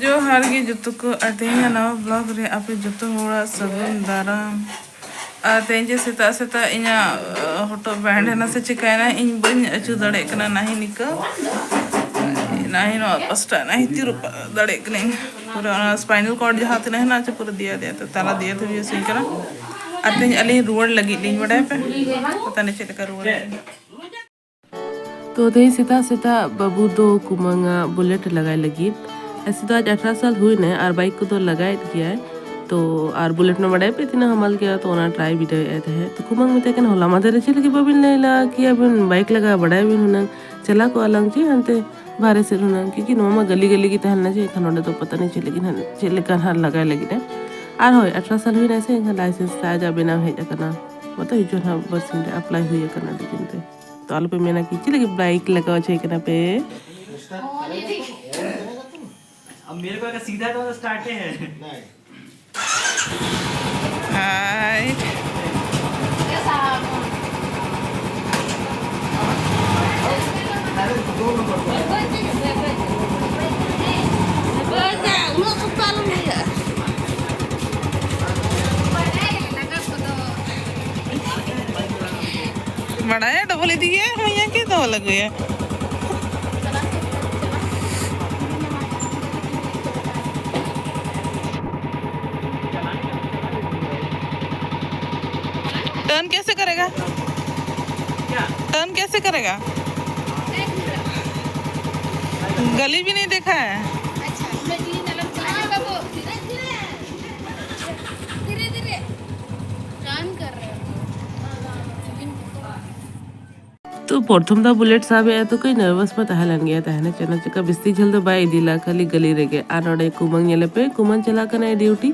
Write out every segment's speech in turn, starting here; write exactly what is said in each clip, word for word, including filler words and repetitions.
ᱡᱚᱦᱟᱨ ᱜᱮ ᱡᱚᱛᱚ ᱠᱚ, ᱟᱨ ᱛᱮᱦᱮᱧᱟᱜ ᱱᱟᱣᱟ ᱵᱞᱚᱜ ᱨᱮ ᱟᱯᱮ ᱡᱚᱛᱚ ᱦᱚᱲᱟᱜ ᱥᱟᱹᱜᱩᱱ ᱫᱟᱨᱟᱢ᱾ ᱟᱨ ᱛᱮᱦᱮᱧ ᱡᱮ ᱥᱮᱛᱟᱜ ᱥᱮᱛᱟᱜ ᱤᱧᱟᱹᱜ, ᱟᱸ, ᱦᱚᱴᱚᱜ ᱵᱮᱱᱰ ᱮᱱᱟ ᱥᱮ ᱪᱤᱠᱟᱹᱭᱮᱱᱟ, ᱤᱧ ᱵᱟᱹᱧ ᱟᱹᱪᱩᱨ ᱫᱟᱲᱮᱭᱟᱜ ᱠᱟᱱᱟ ᱱᱟᱹᱦᱤ ᱱᱤᱠᱟᱹ᱾ ᱱᱟᱹᱦᱤ ᱱᱚᱣᱟ ᱯᱟᱥᱴᱟ, ᱱᱟᱹᱦᱤ ᱛᱤ ᱨᱟᱹᱯᱩᱫ ᱫᱟᱲᱮᱭᱟᱜ ᱠᱟᱹᱱᱟᱹᱧ᱾ ᱯᱩᱨᱟᱹ ᱚᱱᱟ spinal cord ᱡᱟᱦᱟᱸ ᱛᱤᱱᱟᱹᱜ ᱦᱮᱱᱟᱜ ᱪᱮ, ᱯᱩᱨᱟᱹ ᱫᱤᱭᱟ ᱫᱤᱭᱟ ᱛᱮ, ᱛᱟᱞᱟ ᱫᱤᱭᱟ ᱫᱷᱟᱹᱵᱤᱡ ᱦᱟᱹᱥᱩᱧ ᱠᱟᱱᱟ᱾ ᱟᱨ ᱛᱮᱦᱮᱧ ᱟᱹᱞᱤᱧ ᱨᱩᱣᱟᱹᱲ ᱞᱟᱹᱜᱤᱫ ᱞᱤᱧ, ᱵᱟᱰᱟᱭ ᱯᱮ, ᱯᱟᱛᱟ ᱱᱤ ᱪᱮᱫ ᱞᱮᱠᱟ ᱨᱩᱣᱟᱹᱲ ᱞᱟᱹᱜᱤᱫ᱾ ᱛᱚ ᱛᱮᱦᱮᱧ ᱥᱮᱛᱟᱜ ᱥᱮᱛᱟᱜ ᱵᱟᱹᱵᱩ ᱫᱚ ᱠᱩᱢᱟᱹᱝᱟᱜ ᱵᱩᱞᱮᱴ ᱞᱟᱜᱟᱭ ᱞᱟᱹᱜᱤᱫ᱾ ᱮᱥᱮ ᱫᱚ ᱟᱡ ᱟᱴᱷᱨᱚ ᱥᱟᱞ ᱦᱩᱭᱱᱟ ᱟᱨ ᱵᱟᱭᱤᱠ ᱠᱚᱫᱚ ᱞᱟᱜᱟᱭᱮᱫ ᱜᱮᱭᱟᱭ᱾ ᱛᱚ ᱟᱨ ᱵᱩᱞᱮᱴ ᱢᱟ ᱵᱟᱰᱟᱭ ᱯᱮ ᱛᱤᱱᱟᱹᱜ ᱦᱟᱢᱟᱞ ᱜᱮᱭᱟ, ᱛᱚ ᱚᱱᱟ ᱴᱨᱟᱭ ᱵᱤᱰᱟᱹᱣᱮᱫ ᱛᱟᱦᱮᱸᱫ᱾ ᱛᱚ ᱠᱩᱢᱟᱹᱝ ᱢᱮᱛᱟᱭ ᱠᱟᱱᱟ, "ᱦᱚᱞᱟ ᱢᱟᱫᱷᱮᱨ ᱨᱮ ᱪᱮᱫ ᱞᱟᱹᱜᱤᱫ ᱵᱟᱵᱤᱱ ᱞᱟᱹᱭ ᱞᱮᱫᱟ ᱠᱤ ᱟᱵᱤᱱ ᱵᱟᱭᱤᱠ ᱞᱟᱜᱟ ᱵᱟᱰᱟᱭᱟᱵᱤᱱ ᱦᱩᱱᱟᱹᱝ, ᱪᱟᱞᱟᱣ ᱠᱚᱜᱼᱟ ᱞᱟᱝ ᱪᱮ ᱦᱟᱱᱛᱮ ᱵᱟᱦᱨᱮ ᱥᱮᱫ ᱦᱩᱱᱟᱹᱝ?" ᱠᱤ ᱱᱚᱣᱟ ᱢᱟ ᱜᱟᱹᱞᱤ ᱜᱟᱹᱞᱤ ᱜᱮ ᱛᱟᱦᱮᱸ ᱞᱮᱱᱟ ᱪᱮ, ᱮᱱᱠᱷᱟᱱ ᱱᱚᱰᱮ ᱫᱚ ᱯᱟᱛᱟ ᱱᱤ ᱪᱮᱫ ᱞᱟᱹᱜᱤᱫ ᱦᱟᱸᱜ, ᱪᱮᱫ ᱞᱮᱠᱟ ᱦᱟᱸᱜ ᱞᱟᱜᱟᱭ ᱞᱟᱹᱜᱤᱫ ᱮ᱾ ᱟᱨ ᱦᱳᱭ, ᱟᱴᱷᱨᱚ ᱥᱟᱞ ᱦᱩᱭᱱᱟ ᱥᱮ, ᱮᱱᱠᱷᱟᱱ ᱞᱟᱭᱥᱮᱱᱥ ᱛᱟᱭ ᱟᱡᱟᱜ ᱵᱮᱱᱟᱣ ᱦᱮᱡ ᱟᱠᱟᱱᱟ᱾ ᱢᱚᱛᱞᱚᱵ ᱦᱤᱡᱩᱜ ᱦᱟᱸᱜ ᱵᱟᱨᱥᱤᱧ ᱨᱮ ᱟᱯᱞᱟᱭ ᱦᱩᱭ ᱟᱠᱟᱱᱟ ᱟᱹᱰᱤ ᱫᱤᱱ ᱨᱮ᱾ ᱛᱚ ᱟᱞᱚᱯᱮ ᱢᱮᱱᱟ ᱠᱤ ᱪᱮᱫ ᱞᱟᱹᱜᱤᱫ ᱵᱟᱭᱤᱠ ᱞᱟᱜᱟᱣ ᱦᱚᱪᱚᱭ ᱠᱟᱱᱟ ᱯᱮ᱾ अब मेरे को अगर सीधा तो स्टार्ट है। हाय। ᱵᱟᱲᱟᱭᱟ ᱰᱚᱵᱚᱞ ᱤᱫᱤ ᱜᱮᱭᱟ, ᱦᱩᱭᱟ ᱠᱤ ᱫᱚᱦᱚ ᱞᱟᱹᱜᱩᱭᱟ᱾ टर्न कैसे करेगा? टर्न कैसे करेगा? गली भी नहीं देखा है। अच्छा, मैं जी नलम चला बाबू। धीरे धीरे। टर्न कर रहे हो। ᱛᱚ ᱯᱨᱚᱛᱷᱚᱢ ᱫᱷᱟᱣ ᱵᱩᱞᱮᱴ ᱥᱟᱵ ᱮᱜᱼᱟ ᱛᱚ ᱠᱟᱹᱡ ᱱᱟᱨᱵᱷᱟᱥ ᱢᱟ ᱛᱟᱦᱮᱸ ᱞᱮᱱ ᱜᱮᱭᱟ, ᱛᱟᱦᱮᱱᱟ ᱪᱮᱫ ᱪᱮᱠᱟ ᱵᱮᱥᱤ ᱡᱷᱟᱹᱞ ᱫᱚ ᱵᱟᱭ ᱤᱫᱤ ᱞᱮᱫᱟ, ᱠᱷᱟᱹᱞᱤ ᱜᱟᱹᱞᱤ ᱨᱮᱜᱮ᱾ ᱟᱨ ᱱᱚᱰᱮ ᱠᱩᱢᱟᱹᱝ ᱧᱮᱞᱮ ᱯᱮ, ᱠᱩᱢᱟᱹᱝ ᱪᱟᱞᱟᱜ ᱠᱟᱱᱟᱭ ᱰᱤᱭᱩᱴᱤ,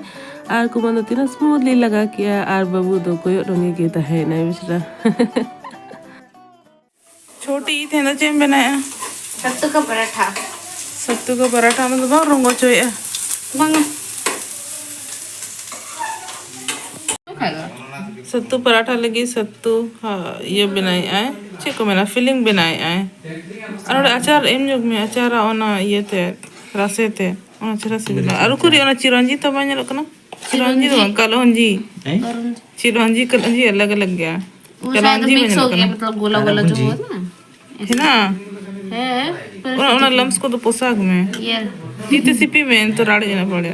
ᱟᱨ ᱠᱩᱢᱟᱹᱝ ᱫᱚ ᱛᱤᱱᱟᱹᱜ ᱥᱢᱩᱛᱷᱞᱤ ᱞᱟᱜᱟ ᱠᱮᱜᱼᱟ, ᱟᱨ ᱵᱟᱹᱵᱩ ᱫᱚ ᱠᱚᱭᱚᱜ ᱨᱚᱝᱜᱮ ᱜᱮ ᱛᱟᱦᱮᱸᱭᱮᱱᱟᱭ ᱵᱮᱪᱟᱨᱟ᱾ ᱪᱷᱳᱴᱤ, ᱛᱮᱦᱮᱧ ᱫᱚ ᱪᱮᱫ ᱮᱢ ᱵᱮᱱᱟᱣᱮᱜᱼᱟ? ᱥᱟᱛᱛᱩ ᱠᱟ ᱯᱟᱨᱟᱴᱷᱟ᱾ ᱥᱟᱛᱛᱩ ᱠᱟ ᱯᱟᱨᱟᱴᱷᱟ, ᱚᱱᱟ ᱫᱚ ᱵᱟᱢ ᱨᱚᱝᱜᱚ ᱦᱚᱪᱚᱭᱮᱜᱼᱟ? ᱵᱟᱝᱟ᱾ ᱥᱟᱛᱛᱩ ᱯᱟᱨᱟᱴᱷᱟ ᱞᱟᱹᱜᱤᱫ ᱥᱟᱛᱛᱩ, ᱦᱟ, ᱤᱭᱟᱹ ᱵᱮᱱᱟᱣᱮᱜᱼᱟᱭ, ᱪᱮᱫ ᱠᱚ ᱢᱮᱱᱟ, ᱯᱷᱤᱞᱤᱝ ᱵᱮᱱᱟᱣᱮᱜᱼᱟᱭ᱾ ᱟᱨ ᱱᱚᱰᱮ ᱟᱪᱟᱨ ᱮᱢ ᱧᱚᱜ ᱢᱮ, ᱟᱪᱟᱨᱟᱜ ᱚᱱᱟ ᱤᱭᱟᱹᱛᱮ, ᱨᱟᱥᱮ ᱛᱮ᱾ ᱚᱱᱟ ᱪᱮᱦᱨᱟ ᱥᱤᱵᱤᱞᱟ᱾ ᱟᱨ ᱩᱠᱩᱨᱤᱡ ᱚᱱᱟ ᱪᱤᱨᱚᱱᱡᱤ ᱛᱚ ᱵᱟᱝ ᱧᱮᱞᱚᱜ ᱠᱟᱱᱟ? ᱪᱤᱨᱚᱱᱡᱤ ᱫᱚ ᱵᱟᱝ, ᱠᱟᱞᱚᱱᱡᱤ᱾ ᱦᱮᱸ? ᱪᱤᱨᱚᱱᱡᱤ, ᱠᱟᱞᱚᱱᱡᱤ ᱟᱞᱟᱜᱽ ᱟᱞᱟᱜᱽ ᱜᱮᱭᱟ᱾ ᱠᱟᱞᱚᱱᱡᱤ ᱢᱟ ᱧᱮᱞᱚᱜ ᱠᱟᱱᱟ᱾ ᱢᱚᱛᱞᱚᱵ ᱜᱳᱞᱟ ᱜᱳᱞᱟ ᱠᱟᱞᱚᱱᱡᱤ᱾ ᱡᱚ ᱦᱩᱣᱟ ᱱᱟ? ᱦᱮᱱᱟᱜᱼᱟ? ᱦᱮᱸ, ᱚᱱᱟ, ᱚᱱᱟ ᱞᱟᱢᱥ ᱠᱚᱫᱚ ᱯᱚᱥᱟᱜᱽ ᱢᱮ᱾ ᱤᱭᱟᱹ᱾ ᱛᱤ ᱛᱮ ᱥᱤᱯᱤ ᱢᱮ, ᱮᱱᱛᱮ ᱨᱟᱲᱮᱡ ᱮᱱᱟ ᱯᱟᱲᱮ᱾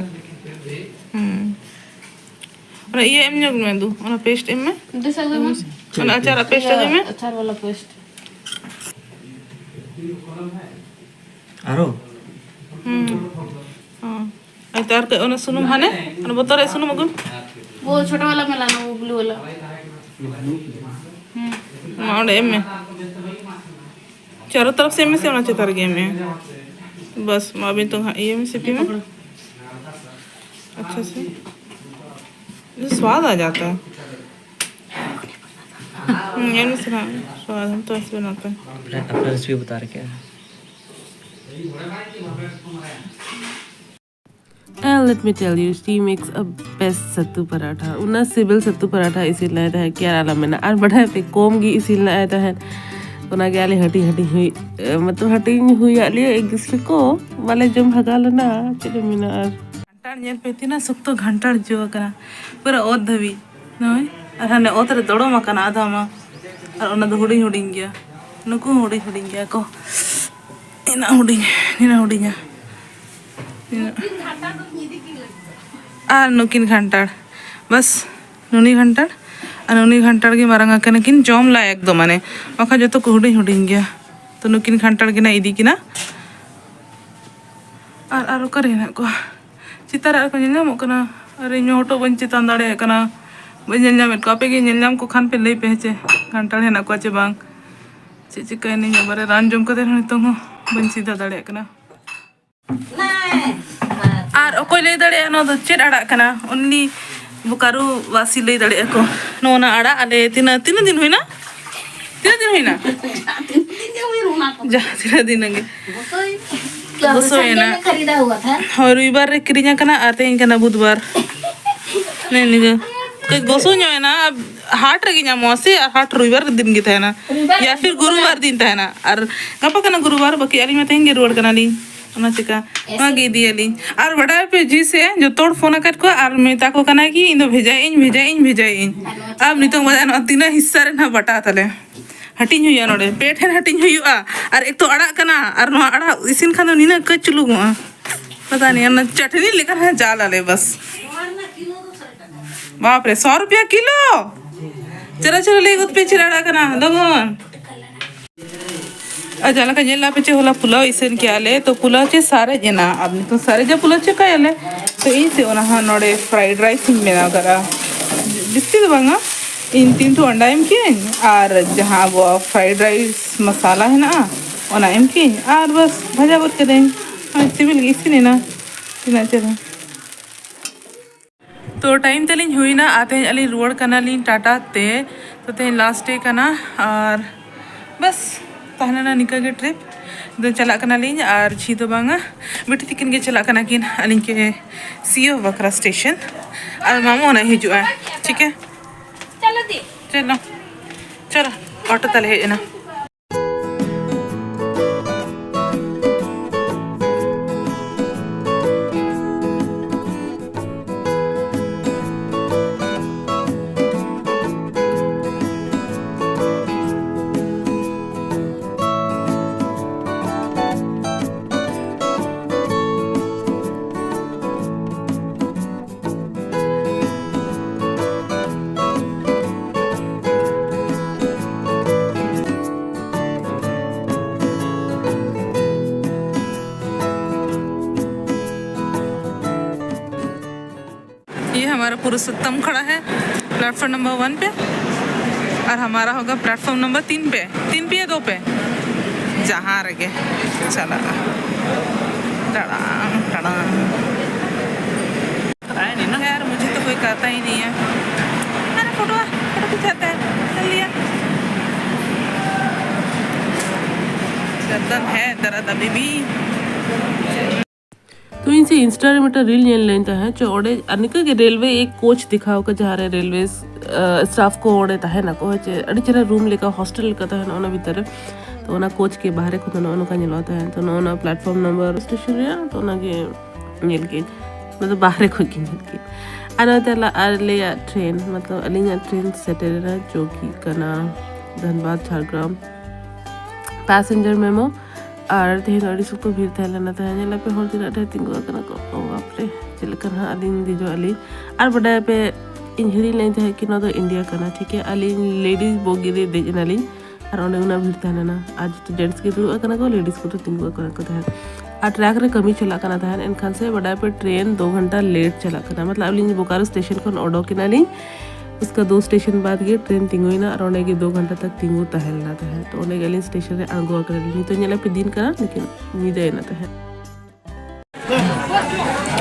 ᱦᱩᱸ᱾ ᱚᱱᱟ ᱤᱭᱟᱹ ᱮᱢ ᱧᱚᱜ ᱢᱮ ᱫᱩ, ᱚᱱᱟ ᱯᱮᱥᱴ ᱮᱢ ᱢᱮ᱾ ᱫᱤᱥᱟᱹ ᱜᱮ ᱵᱟᱝ? ᱚᱱᱟ ᱟᱪᱟᱨ ᱯᱮᱥᱴ ᱤᱭᱟᱹ, ᱟᱹᱜᱩᱭ ᱢᱮ᱾ ᱟᱪᱟᱨ ᱵᱟᱞᱟ ᱯᱮᱥᱴ᱾ ᱟᱨᱚ? ᱦᱩᱸ᱾ ᱦᱚᱸ᱾ ᱟᱨ ᱛᱟᱨ ᱠᱟᱹᱡ ᱚᱱᱟ ᱥᱩᱱᱩᱢ ᱦᱟᱱᱮ, ᱚᱱᱟ ᱵᱚᱛᱚᱞ ᱨᱮ ᱥᱩᱱᱩᱢ ᱟᱹᱜᱩᱭ ᱢᱮ᱾ ᱵᱚᱞ ᱪᱷᱳᱴᱟ ᱵᱟᱞᱟ ᱢᱮᱞᱟ ᱱᱟ, ᱵᱞᱩ ᱵᱟᱞᱟ᱾ ᱦᱩᱸ᱾ ᱢᱟ ᱚᱸᱰᱮ ᱮᱢ ᱢᱮ᱾ ᱪᱟᱨᱚ ᱛᱚᱨᱚᱯ ᱥᱮ ᱮᱢ ᱢᱮ ᱥᱮ ᱚᱱᱟ ᱪᱮᱛᱟᱱ ᱨᱮᱜᱮ ᱮᱢ ᱢᱮ᱾ ᱵᱟᱥ, ᱢᱟ ᱟᱹᱵᱤᱱ ᱛᱚ ᱦᱟᱸᱜ ᱤᱭᱟᱹ ᱢᱮ, ᱥᱤᱯᱤ ᱢᱮ᱾ ᱟᱪᱪᱷᱟ ᱥᱮ᱾ ᱥᱣᱟᱫ ᱟ ᱡᱟᱛᱟ ᱦᱮᱸ, ᱧᱮᱞ ᱢᱮᱥᱮ ᱱᱟᱜ, ᱥᱣᱟᱫ ᱦᱚᱸ ᱛᱚ ᱟᱥᱮ ᱵᱟᱹᱱᱩᱜ ᱛᱟᱭ᱾ अपना, अपना रेसिपी बता रहे क्या है? And let me tell you, she makes a best sattu paratha. ᱩᱱᱟᱹᱜ ᱥᱤᱵᱤᱞ ᱥᱟᱛᱛᱩ ᱯᱟᱨᱟᱴᱷᱟ ᱤᱥᱤᱱ ᱞᱮᱫᱟᱭ ᱛᱟᱦᱮᱸᱫ ᱠᱤ ᱟᱨ ᱟᱞᱚᱢ ᱢᱮᱱᱟ᱾ ᱟᱨ ᱵᱟᱰᱟᱭ ᱯᱮ, ᱠᱚᱢ ᱜᱮ ᱤᱥᱤᱱ ᱞᱮᱫᱟᱭ ᱛᱟᱦᱮᱸᱫ᱾ ᱚᱱᱟᱜᱮ ᱟᱞᱮ ᱦᱟᱹᱴᱤᱧ ᱦᱟᱹᱴᱤᱧ ᱦᱩᱭ, ᱮ, ᱢᱚᱛᱞᱚᱵ ᱦᱟᱹᱴᱤᱧ ᱦᱩᱭᱟᱫ ᱞᱮᱭᱟ ᱮᱠ ᱫᱩᱥᱨᱮ ᱠᱚ, ᱵᱟᱞᱮ ᱡᱚᱢ ᱵᱷᱟᱜᱟᱣ ᱞᱮᱱᱟ᱾ ᱪᱮᱫ ᱮᱢ ᱢᱮᱱᱟ ᱟᱨ᱾ ᱜᱷᱟᱱᱴᱟᱲ ᱧᱮᱞ ᱯᱮ, ᱛᱤᱱᱟᱹᱜ ᱥᱚᱠᱛᱚ ᱜᱷᱟᱱᱴᱟᱲ ᱡᱚ ᱟᱠᱟᱱᱟ, ᱯᱩᱨᱟᱹ ᱚᱛ ᱫᱷᱟᱹᱵᱤᱡ᱾ ᱱᱚᱜᱼᱚᱭ, ᱟᱨ ᱦᱟᱱᱮ ᱚᱛ ᱨᱮ ᱫᱚᱲᱚᱢ ᱟᱠᱟᱱᱟ ᱟᱫᱷᱟ ᱢᱟ᱾ ᱟᱨ ᱚᱱᱟ ᱫᱚ ᱦᱩᱰᱤᱧ ᱦᱩᱰᱤᱧ ᱜᱮᱭᱟ, ᱱᱩᱠᱩ ᱦᱚᱸ ᱦᱩᱰᱤᱧ ᱦᱩᱰᱤᱧ ᱜᱮᱭᱟ ᱠᱚ᱾ ᱤᱱᱟᱹᱜ ᱦᱩᱰᱤᱧ, ᱱᱤᱱᱟᱹᱜ ᱦᱩᱰᱤᱧᱟ᱾ ᱤᱱᱟᱹᱜ᱾ ᱟᱨ ᱱᱩᱠᱤᱱ ᱜᱷᱟᱱᱴᱟᱲ, ᱵᱟᱥ, ᱱᱩᱱᱤ ᱜᱷᱟᱱᱴᱟᱲ ᱟᱨ ᱱᱩᱱᱤ ᱜᱷᱟᱱᱴᱟᱲ ᱜᱮ ᱢᱟᱨᱟᱝ ᱟᱠᱟᱱᱟ ᱠᱤᱱ, ᱡᱚᱢ ᱞᱟᱭᱮᱠ ᱫᱚ, ᱢᱟᱱᱮ, ᱵᱟᱠᱷᱟᱱ ᱡᱚᱛᱚ ᱠᱚ ᱦᱩᱰᱤᱧ ᱦᱩᱰᱤᱧ ᱜᱮᱭᱟ᱾ ᱛᱚ ᱱᱩᱠᱤᱱ ᱜᱷᱟᱱᱴᱟᱲ ᱜᱮ ᱱᱟᱜ ᱤᱫᱤ ᱠᱤᱱᱟ᱾ ᱟᱨ, ᱟᱨ ᱚᱠᱟᱨᱮ ᱦᱮᱱᱟᱜ ᱠᱚᱣᱟ? ᱪᱮᱛᱟᱱ ᱨᱮ ᱟᱨ ᱠᱚ ᱧᱮᱞ ᱧᱟᱢᱚᱜ ᱠᱟᱱᱟ? ᱟᱨ ᱤᱧ ᱦᱚᱸ ᱦᱚᱴᱚᱜ ᱵᱟᱹᱧ ᱪᱮᱛᱟᱱ ᱫᱟᱲᱮᱭᱟᱜ ᱠᱟᱱᱟ, ᱵᱟᱹᱧ ᱧᱮᱞ ᱧᱟᱢᱮᱫ ᱠᱚᱣᱟ᱾ ᱟᱯᱮ ᱜᱮ ᱧᱮᱞ ᱧᱟᱢ ᱠᱚ ᱠᱷᱟᱱ ᱯᱮ ᱞᱟᱹᱭ ᱯᱮ ᱦᱮᱸ ᱪᱮ, ᱜᱷᱟᱱᱴᱟᱲ ᱦᱮᱱᱟᱜ ᱠᱚᱣᱟ ᱪᱮ ᱵᱟᱝ? ᱪᱮᱫ ᱪᱤᱠᱟᱹᱭᱮᱱᱟᱹᱧ ᱟᱵᱟᱨ, ᱨᱟᱱ ᱡᱚᱢ ᱠᱟᱛᱮ ᱦᱚᱸ ᱱᱤᱛᱚᱝ ᱦᱚᱸ ᱵᱟᱹᱧ ᱥᱤᱫᱷᱟ ᱫᱟᱲᱮᱭᱟᱜ ᱠᱟᱱᱟ᱾ ᱟᱨ ᱚᱠᱚᱭ ᱞᱟᱹᱭ ᱫᱟᱲᱮᱭᱟᱜᱼᱟ ᱱᱚᱣᱟ ᱫᱚ ᱪᱮᱫ ᱟᱲᱟᱜ ᱠᱟᱱᱟ? Only ᱵᱳᱠᱟᱨᱳ ᱵᱟᱥᱤ ᱞᱟᱹᱭ ᱫᱟᱲᱮᱭᱟᱜᱼᱟ ᱠᱚ᱾ ᱱᱚᱣᱟ ᱚᱱᱟ ᱟᱲᱟᱜ ᱟᱞᱮ ᱛᱤᱱᱟᱹᱜ, ᱛᱤᱱᱟᱹᱜ ᱫᱤᱱ ᱦᱩᱭᱱᱟ? ᱛᱤᱱᱟᱹᱜ ᱫᱤᱱ ᱦᱩᱭᱱᱟ? ᱡᱟᱦᱟᱸ ᱛᱤᱱᱟᱹᱜ ᱫᱤᱱ ᱜᱮ᱾ ᱜᱚᱥᱚᱭᱮᱱᱟ᱾ ᱦᱳᱭ, ᱨᱚᱵᱤᱵᱟᱨ ᱨᱮ ᱠᱤᱨᱤᱧ ᱟᱠᱟᱱᱟ ᱟᱨ ᱛᱮᱦᱮᱧ ᱠᱟᱱᱟ ᱵᱩᱫᱷᱵᱟᱨ᱾ ᱱᱮᱜᱼᱮ ᱱᱤᱭᱟᱹ ᱠᱟᱹᱡ ᱜᱚᱥᱚ ᱧᱚᱜ ᱮᱱᱟ᱾ ᱦᱟᱴ ᱨᱮᱜᱮ ᱧᱟᱢᱚᱜᱼᱟ ᱥᱮ, ᱟᱨ ᱦᱟᱴ ᱨᱚᱵᱤᱵᱟᱨ ᱫᱤᱱ ᱜᱮ ᱛᱟᱦᱮᱱᱟ, ᱭᱟ ᱯᱷᱤᱨ ᱜᱩᱨᱩᱵᱟᱨ ᱫᱤᱱ ᱛᱟᱦᱮᱱᱟ᱾ ᱟᱨ ᱜᱟᱯᱟ ᱠᱟᱱᱟ ᱜᱩᱨᱩᱵᱟᱨ, ᱵᱟᱹᱠᱤ ᱟᱹᱞᱤᱧ ᱢᱟ ᱛᱮᱦᱮᱧ ᱜᱮ ᱨᱩᱣᱟᱹᱲ ᱠᱟᱱᱟᱞᱤᱧ᱾ ᱚᱱᱟ ᱪᱤᱠᱟ ᱱᱚᱣᱟ ᱜᱮ ᱤᱫᱤᱭᱟᱞᱤᱧ᱾ ᱟᱨ ᱵᱟᱰᱟᱭ ᱯᱮ ᱡᱤ ᱥᱮ ᱡᱚᱛᱚ ᱦᱚᱲ ᱯᱷᱳᱱ ᱟᱠᱟᱫ ᱠᱚᱣᱟ ᱟᱨ ᱢᱮᱛᱟ ᱠᱚ ᱠᱟᱱᱟ ᱠᱤ ᱤᱧ ᱫᱚ ᱵᱷᱮᱡᱟᱭᱟᱹᱧ, ᱵᱷᱮᱡᱟᱭᱟᱹᱧ, ᱵᱷᱮᱡᱟᱭᱟᱹᱧ᱾ ᱟᱨ ᱱᱤᱛᱚᱝ ᱵᱟᱡᱟᱭ ᱱᱚᱣᱟ ᱛᱤᱱᱟᱹᱜ ᱦᱤᱥᱥᱟ ᱨᱮ ᱱᱟᱦᱟᱜ ᱵᱟᱴᱟ ᱛᱟᱞᱮ? ᱦᱟᱹᱴᱤᱧ ᱦᱩᱭᱩᱜᱼᱟ ᱱᱚᱰᱮ, ᱯᱮ ᱴᱷᱮᱱ ᱦᱟᱹᱴᱤᱧ ᱦᱩᱭᱩᱜᱼᱟ᱾ ᱟᱨ ᱮᱠ ᱛᱚ ᱟᱲᱟᱜ ᱠᱟᱱᱟ, ᱟᱨ ᱱᱚᱣᱟ ᱟᱲᱟᱜ ᱤᱥᱤᱱ ᱠᱷᱟᱱ ᱫᱚ ᱱᱤᱱᱟᱹᱜ ᱠᱟᱹᱡ ᱪᱩᱞᱩᱝᱚᱜᱼᱟ᱾ ᱯᱟᱛᱟ ᱱᱤᱭᱟᱹ ᱚᱱᱟ ᱪᱟᱴᱱᱤ ᱞᱮᱠᱟ ᱦᱟᱸᱜ ᱡᱟᱞ ᱟᱞᱮ ᱵᱟᱥ᱾ ᱵᱟᱯ ᱨᱮ, ᱥᱚ ᱨᱩᱯᱤᱭᱟ ᱠᱤᱞᱳ? ᱪᱚᱞᱚ, ᱪᱚᱞᱚ, ᱞᱟᱹᱭ ᱜᱚᱫ ᱯᱮ ᱪᱮᱫ ᱟᱲᱟᱜ ᱠᱟᱱᱟ, ᱞᱚᱜᱚᱱ᱾ ᱟᱨ ᱡᱟᱦᱟᱸ ᱞᱮᱠᱟ ᱧᱮᱞ ᱞᱟᱯᱮ ᱪᱮ, ᱦᱚᱞᱟ ᱯᱩᱞᱟᱣ ᱤᱥᱤᱱ ᱠᱮᱜᱼᱟ ᱞᱮ, ᱛᱚ ᱯᱩᱞᱟᱣ ᱪᱮ ᱥᱟᱨᱮᱡ ᱮᱱᱟ᱾ ᱟᱨ ᱱᱤᱛᱚᱝ ᱥᱟᱨᱮᱡᱟ ᱯᱩᱞᱟᱣ ᱪᱮᱠᱟᱭᱟᱞᱮ? ᱛᱚ ᱤᱧ ᱥᱮ ᱚᱱᱟ ᱦᱚᱸ ᱱᱚᱰᱮ fried rice ᱤᱧ ᱵᱮᱱᱟᱣ ᱠᱟᱫᱟ, ᱡᱟᱹᱥᱛᱤ ᱫᱚ ᱵᱟᱝᱟ, ᱤᱧ ᱛᱤᱱ ᱴᱩ ᱟᱱᱰᱟ ᱮᱢ ᱠᱤᱭᱟᱹᱧ ᱟᱨ ᱡᱟᱦᱟᱸ ᱟᱵᱚᱣᱟᱜ fried rice ᱢᱟᱥᱟᱞᱟ ᱦᱮᱱᱟᱜᱼᱟ, ᱚᱱᱟ ᱮᱢ ᱠᱤᱭᱟᱹᱧ ᱟᱨ ᱵᱟᱥ ᱵᱷᱟᱡᱟ ᱜᱚᱫ ᱠᱟᱹᱫᱟᱹᱧ᱾ ᱱᱚᱜᱼᱚᱭ ᱥᱤᱵᱤᱞ ᱜᱮ ᱤᱥᱤᱱ ᱮᱱᱟ, ᱛᱤᱱᱟᱹᱜ ᱪᱮᱦᱨᱟ᱾ ᱛᱚ time ᱛᱟᱹᱞᱤᱧ ᱦᱩᱭᱱᱟ ᱟᱨ ᱛᱮᱦᱮᱧ ᱟᱹᱞᱤᱧ ᱨᱩᱣᱟᱹᱲ ᱠᱟᱱᱟᱞᱤᱧ ᱴᱟᱴᱟ ᱛᱮ᱾ ᱛᱚ ᱛᱮᱦᱮᱧ last day ᱠᱟᱱᱟ ᱟᱨ ᱵᱟᱥ ᱛᱟᱦᱮᱸ ᱞᱮᱱᱟ ᱱᱤᱝᱠᱟᱹ ᱜᱮ trip᱾ ᱫᱚ ᱪᱟᱞᱟᱜ ᱠᱟᱱᱟᱞᱤᱧ ᱟᱨ ᱡᱷᱤ ᱫᱚ ᱵᱟᱝᱟ, ᱵᱤᱴᱤ ᱛᱤᱠᱤᱱ ᱜᱮ ᱪᱟᱞᱟᱜ ᱠᱟᱱᱟ ᱠᱤᱱ ᱟᱹᱞᱤᱧ ᱠᱮ ᱥᱤᱭᱳ ᱵᱟᱠᱷᱨᱟ station᱾ ᱟᱨ ᱢᱟᱢᱩ ᱚᱱᱮ ᱦᱤᱡᱩᱜᱼᱟ, ᱴᱷᱤᱠ ᱜᱮ? ᱪᱚᱞᱚ ᱫᱤ᱾ ᱪᱚᱞᱚ, ᱪᱚᱞᱚ, auto ᱛᱟᱞᱮ ᱦᱮᱡ ᱮᱱᱟ᱾ ये हमारा पुरुषोत्तम खड़ा है प्लेटफॉर्म नंबर वन पे, और हमारा होगा प्लेटफॉर्म नंबर तीन पे, तीन पे या दो पे, जहाँ रह गए। चला, टड़ांग, टड़ांग। यार, मुझे तो कोई कहता ही नहीं है। अरे, फोटो, फोटो खिंचाता है, कर लिया। गर्दन है दर्द अभी भी। ᱛᱚ ᱤᱧ ᱥᱮ ᱤᱱᱥᱴᱟ ᱨᱮ ᱢᱤᱫᱴᱟᱝ ᱨᱤᱞ ᱧᱮᱞ ᱞᱮᱱ ᱛᱟᱦᱮᱸᱫ ᱪᱚ, ᱚᱸᱰᱮ ᱟᱨ ᱱᱤᱝᱠᱟᱹ ᱜᱮ ᱨᱮᱞᱣᱮ ᱮᱠ ᱠᱳᱪ ᱫᱮᱠᱷᱟᱣ ᱠᱟᱫᱟ, ᱡᱟᱦᱟᱸ ᱨᱮ ᱨᱮᱞᱣᱮ ᱥᱴᱟᱯᱷ ᱠᱚ ᱚᱸᱰᱮ ᱛᱟᱦᱮᱱᱟᱠᱚ, ᱦᱚᱪᱪᱷᱮ ᱟᱹᱰᱤ ᱪᱮᱦᱨᱟ ᱨᱩᱢ ᱞᱮᱠᱟ, ᱦᱳᱥᱴᱮᱞ ᱞᱮᱠᱟ ᱛᱟᱦᱮᱱᱟ ᱚᱱᱟ ᱵᱷᱤᱛᱟᱹᱨ ᱨᱮ᱾ ᱛᱚ ᱚᱱᱟ ᱠᱳᱪ ᱜᱮ ᱵᱟᱦᱨᱮ ᱠᱷᱚᱱ ᱫᱚ ᱱᱚᱜᱼᱚ ᱱᱚᱝᱠᱟ ᱧᱮᱞᱚᱜᱼᱟ ᱛᱟᱦᱮᱸᱫ᱾ ᱛᱚ ᱱᱚᱜᱼᱚ ᱱᱚᱣᱟ ᱯᱞᱟᱴᱯᱷᱚᱨᱢ ᱱᱟᱢᱵᱟᱨ ᱥᱴᱮᱥᱚᱱ ᱨᱮᱭᱟᱜ, ᱛᱚ ᱚᱱᱟᱜᱮ ᱧᱮᱞ ᱠᱮᱫ, ᱚᱱᱟ ᱫᱚ ᱵᱟᱦᱨᱮ ᱠᱷᱚᱱ ᱜᱮ ᱧᱮᱞ ᱠᱮᱫ᱾ ᱟᱨ ᱱᱚᱛᱮ ᱟᱞᱮᱭᱟᱜ ᱴᱨᱮᱱ, ᱢᱚᱛᱞᱚᱵ ᱟᱹᱞᱤᱧᱟᱜ ᱴᱨᱮᱱ ᱥᱮᱴᱮᱨᱮᱱᱟ, ᱪᱚᱣᱠᱤ ᱠᱟᱱᱟ ᱫᱷᱟᱱᱵᱟᱫᱽ ᱡᱷᱟᱲᱜᱨᱟᱢ᱾ Passenger MEMU. ᱟᱨ ᱛᱮᱦᱮᱧ ᱫᱚ ᱟᱹᱰᱤ ᱥᱚᱠᱛᱚ ᱵᱷᱤᱲ ᱛᱟᱦᱮᱸ ᱞᱮᱱᱟ ᱛᱟᱦᱮᱸᱫ᱾ ᱧᱮᱞ ᱟᱯᱮ ᱦᱚᱲ ᱛᱤᱱᱟᱹᱜ ᱰᱷᱮᱨ ᱛᱤᱸᱜᱩ ᱟᱠᱟᱱᱟ ᱠᱚ᱾ ᱳ ᱵᱟᱯᱨᱮ, ᱪᱮᱫ ᱞᱮᱠᱟ ᱱᱟᱦᱟᱜ ᱟᱹᱞᱤᱧ ᱫᱮᱡᱚᱜ ᱟᱹᱞᱤᱧ᱾ ᱟᱨ ᱵᱟᱰᱟᱭ ᱟᱯᱮ, ᱤᱧ ᱦᱤᱲᱤᱧ ᱞᱮᱱ ᱛᱟᱦᱮᱸᱫ ᱠᱤ ᱱᱚᱣᱟ ᱫᱚ ᱤᱱᱰᱤᱭᱟ ᱠᱟᱱᱟ, ᱴᱷᱤᱠ ᱜᱮᱭᱟ᱾ ᱟᱹᱞᱤᱧ ᱞᱮᱰᱤᱡᱽ ᱵᱳᱜᱤ ᱨᱮ ᱫᱮᱡ ᱮᱱᱟᱞᱤᱧ ᱟᱨ ᱚᱸᱰᱮ ᱩᱱᱟᱹᱜ ᱵᱷᱤᱲ ᱛᱟᱦᱮᱸ ᱞᱮᱱᱟ᱾ ᱟᱨ ᱡᱚᱛᱚ ᱡᱮᱱᱴᱥ ᱜᱮ ᱫᱩᱲᱩᱵ ᱟᱠᱟᱱᱟ ᱠᱚ, ᱞᱮᱰᱤᱡᱽ ᱠᱚᱫᱚ ᱛᱤᱸᱜᱩ ᱟᱠᱟᱱᱟ ᱠᱚ ᱛᱟᱦᱮᱸᱫ᱾ ᱟᱨ ᱴᱨᱟᱠ ᱨᱮ ᱠᱟᱹᱢᱤ ᱪᱟᱞᱟᱜ ᱠᱟᱱᱟ ᱛᱟᱦᱮᱸᱫ, ᱮᱱᱠᱷᱟᱱ ᱥᱮ ᱵᱟᱰᱟᱭ ᱯᱮ ᱴᱨᱮᱱ ᱫᱳ ᱜᱷᱚᱱᱴᱟ ᱞᱮᱴ ᱪᱟᱞᱟᱜ ᱠᱟᱱᱟ᱾ ᱢᱚᱛᱞᱚᱵ ᱟᱹᱞᱤᱧ ᱵᱳᱠᱟᱨᱳ ᱥᱴᱮᱥᱚᱱ ᱠᱷᱚᱱ ᱚᱰᱚᱠ ᱮᱱᱟᱞᱤᱧ, ᱩᱥᱠᱟ ᱫᱳ ᱥᱴᱮᱥᱚᱱ ᱵᱟᱫ ᱜᱮ ᱴᱨᱮᱱ ᱛᱤᱸᱜᱩᱭᱮᱱᱟ ᱟᱨ ᱚᱸᱰᱮ ᱜᱮ ᱫᱳ ᱜᱷᱚᱱᱴᱟ ᱛᱟᱠ ᱛᱤᱸᱜᱩ ᱛᱟᱦᱮᱸ ᱞᱮᱱᱟ ᱛᱟᱦᱮᱸᱫ᱾ ᱛᱚ ᱚᱸᱰᱮ ᱜᱮ ᱟᱹᱞᱤᱧ ᱥᱴᱮᱥᱚᱱ ᱨᱮ ᱟᱬᱜᱚ ᱟᱠᱟᱱᱟᱞᱤᱧ᱾ ᱱᱤᱛᱚᱜ ᱧᱮᱞ ᱯᱮ ᱫᱤᱱ ᱠᱟᱱᱟ, ᱞᱮᱠᱤᱱ ᱧᱤᱫᱟᱹᱭᱮᱱᱟ ᱛᱟᱦᱮᱸᱫ᱾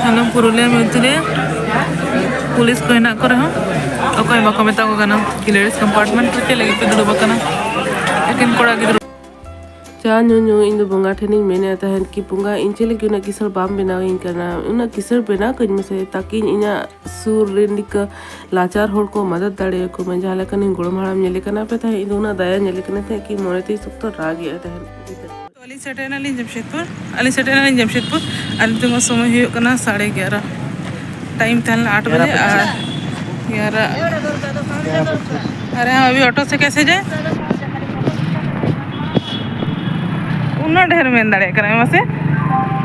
ᱦᱟᱱᱟ ᱯᱩᱨᱩᱞᱤᱭᱟᱹ ᱢᱚᱫᱽᱫᱷᱮ ᱨᱮ ᱯᱩᱞᱤᱥ ᱠᱚ ᱦᱮᱱᱟᱜ ᱠᱚ ᱨᱮᱦᱚᱸ ᱚᱠᱚᱭ ᱵᱟᱠᱚ ᱢᱮᱛᱟ ᱠᱚ ᱠᱟᱱᱟ ᱠᱤ ᱞᱮᱰᱤᱡᱽ ᱠᱚᱢᱯᱟᱨᱴᱢᱮᱱᱴ ᱨᱮ ᱪᱮᱫ ᱞᱟᱹᱜᱤᱫ ᱯᱮ ᱫᱩᱲᱩᱵ ᱟᱠᱟᱱᱟ, ᱮᱠᱮᱱ ᱠᱚᱲᱟ ᱜᱤᱫᱽᱨᱟᱹ᱾ ᱪᱟ ᱧᱩ ᱧᱩ ᱤᱧ ᱫᱚ ᱵᱚᱸᱜᱟ ᱴᱷᱮᱱᱤᱧ ᱢᱮᱱᱮᱫ ᱛᱟᱦᱮᱸᱫ ᱠᱤ, "ᱵᱚᱸᱜᱟ, ᱤᱧ ᱪᱮᱫ ᱞᱟᱹᱜᱤᱫ ᱩᱱᱟᱹᱜ ᱠᱤᱥᱟᱹᱬ ᱵᱟᱢ ᱵᱮᱱᱟᱣᱤᱧ ᱠᱟᱱᱟ? ᱩᱱᱟᱹᱜ ᱠᱤᱥᱟᱹᱬ ᱵᱮᱱᱟᱣ ᱠᱟᱹᱧ ᱢᱮᱥᱮ, ᱛᱟᱠᱤ ᱤᱧ ᱤᱧᱟᱹᱜ ᱥᱩᱨ ᱨᱮᱱ ᱱᱤᱠᱟᱹ ᱞᱟᱪᱟᱨ ᱦᱚᱲ ᱠᱚ ᱢᱟᱫᱟᱫ ᱫᱟᱲᱮᱭᱟᱠᱚ ᱢᱟ, ᱡᱟᱦᱟᱸ ᱞᱮᱠᱟ ᱤᱧ ᱜᱚᱲᱚᱢ ᱦᱟᱲᱟᱢ ᱧᱮᱞᱮ ᱠᱟᱱᱟ ᱯᱮ ᱛᱟᱦᱮᱸᱫ, ᱤᱧ ᱫᱚ ᱩᱱᱟᱹᱜ ᱫᱟᱭᱟ ᱧᱮᱞᱮ ᱠᱟᱱᱟ ᱛᱟᱦᱮᱸᱫ ᱠᱤ ᱢᱚᱱᱮ ᱛᱮ ᱥᱚᱠᱛᱚ ᱨᱟᱜ ᱮᱫ ᱛᱟᱦᱮᱸᱫ᱾" ᱛᱚ ᱟᱹᱞᱤᱧ ᱥᱮᱴᱮᱨ ᱮᱱᱟᱞᱤᱧ ᱡᱟᱢᱥᱮᱫᱽᱯᱩᱨ, ᱟᱹᱞᱤᱧ ᱥᱮᱴᱮᱨ ᱮᱱᱟᱞᱤᱧ ᱡᱟᱢᱥᱮᱫᱽᱯᱩᱨ᱾ ᱟᱨ ᱱᱤᱛᱚᱜ ᱢᱟ ᱥᱚᱢᱚᱭ ᱦᱩᱭᱩᱜ ᱠᱟᱱᱟ ᱥᱟᱲᱮ ᱮᱜᱟᱨᱚ, ᱴᱟᱭᱤᱢ ᱛᱟᱦᱮᱸ ᱞᱮᱱᱟ ᱟᱴ ᱵᱟᱡᱮ ᱟᱨ ᱮᱜᱟᱨᱚ᱾ ᱟᱨᱮ ᱦᱟᱸ, ᱟᱵᱷᱤ ᱚᱴᱳ ᱥᱮ ᱠᱮᱥᱮ ᱡᱟᱭ? ᱩᱱᱟᱹᱜ ᱰᱷᱮᱨ ᱢᱮᱱ ᱫᱟᱲᱮᱭᱟᱜ ᱠᱟᱱᱟ ᱢᱟᱥᱮ,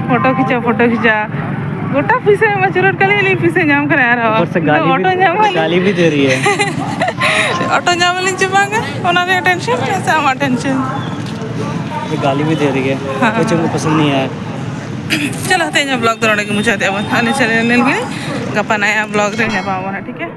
ᱯᱷᱳᱴᱳ ᱠᱷᱤᱪᱟᱹᱣ, ᱯᱷᱳᱴᱳ ᱠᱷᱤᱪᱟᱹᱣ᱾ ᱜᱚᱴᱟ ᱯᱩᱭᱥᱟᱹ ᱮᱢ ᱟᱹᱪᱩᱨᱚᱜ ᱠᱟᱱᱟ, ᱟᱹᱞᱤᱧ ᱯᱩᱭᱥᱟᱹ ᱧᱟᱢ ᱠᱟᱱᱟ ᱟᱨᱦᱚᱸ᱾ ऊपर से गाली ᱤᱧ ᱫᱚ भी ᱚᱴᱳ ᱧᱟᱢ ᱟᱹᱞᱤᱧ᱾ गाली भी दे रही है। ᱚᱴᱳ ᱧᱟᱢ ᱟᱹᱞᱤᱧ ᱪᱮ ᱵᱟᱝᱟ, ᱚᱱᱟ ᱨᱮᱭᱟᱜ ᱴᱮᱱᱥᱚᱱ ᱥᱮ ᱟᱢᱟᱜ ᱴᱮᱱᱥᱚᱱ? ये गाली भी दे रही है। हाँ। बच्चों को पसंद नहीं आया। ᱪᱚᱞᱚ, ᱛᱮᱦᱮᱧᱟᱜ ᱵᱞᱚᱜ ᱫᱚ ᱱᱚᱰᱮ ᱜᱮ ᱢᱩᱪᱟᱹᱫᱮᱜᱼᱟ ᱵᱚᱱ᱾ ᱟᱞᱮ ᱪᱟᱞᱟᱣ ᱞᱮᱱ ᱜᱮ, ᱜᱟᱯᱟ ᱱᱟᱭᱟ ᱵᱞᱚᱜ ᱨᱮ ᱧᱟᱯᱟᱢ ᱟᱵᱚᱱ, ᱴᱷᱤᱠ ᱜᱮᱭᱟ?